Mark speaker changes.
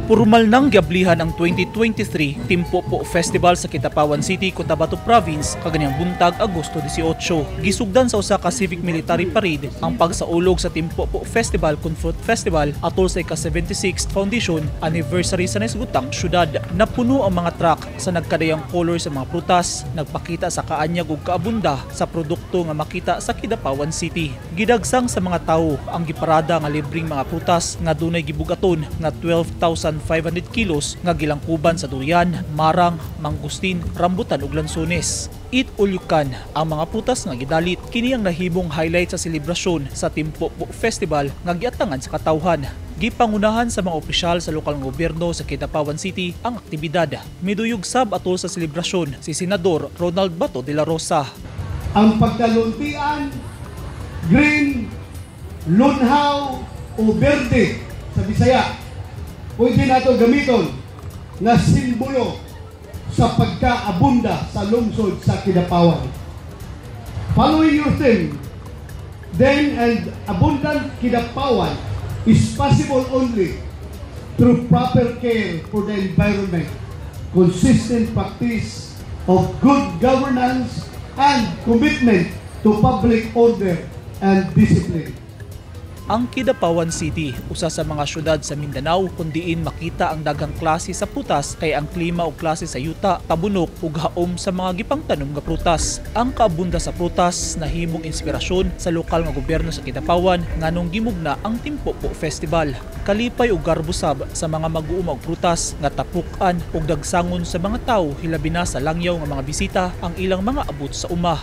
Speaker 1: Pormal nang giablihan ang 2023 Timpopo Festival sa Kidapawan City, Cotabato Province kaganihang buntag, Agosto 18. Gisugdan sa usa ka civic military parade ang pagsaulog sa Timpopo Festival kun Fruit Festival atol sa ika-76 Foundation Anniversary sa naisugutang syudad. Napuno ang mga truck sa nagkadayang color sa mga prutas, nagpakita sa kaanyag ug kaabunda sa produkto nga makita sa Kidapawan City. Gidagsang sa mga tawo ang giparada nga libreng mga prutas nga dunay gibugaton nga 12,500 kilos nga gilangkuban sa durian, marang, mangustin, rambutan ug lansones. Eat all you can ang mga prutas nga gidalit. Kini ang nahimong highlight sa selebrasyon sa Timpopo Festival nga giatangan sa katawhan. Gipangunahan sa mga opisyal sa lokal nga gobyerno sa Kidapawan City ang aktibidad. Miduyog sab atol sa selebrasyon si Senador Ronald Bato de la Rosa.
Speaker 2: Ang pagkaluntian, green, lunhaw o berde sa Bisaya, pwede nato gamiton nga simbolo sa pagkaabunda sa lungsod sa Kidapawan. Following your theme, then, and abundant Kidapawan is possible only through proper care for the environment, consistent practice of good governance, and commitment to public order and discipline.
Speaker 1: Ang Kidapawan City, usa sa mga syudad sa Mindanao kung diin makita ang daghang klase sa prutas kay ang klima ug klase sa yuta tabunok ug haom sa mga gipangtanom nga prutas. Ang kaabunda sa prutas nahimong inspirasyon sa lokal nga gobyerno sa Kidapawan nganong gimugna ang Timpopo Festival. Kalipay ug garbo sab sa mga mag-uuma og prutas nga tapukan ug dagsangon sa mga tawo, hilabi na sa langyaw nga mga bisita, ang ilang mga abot sa uma.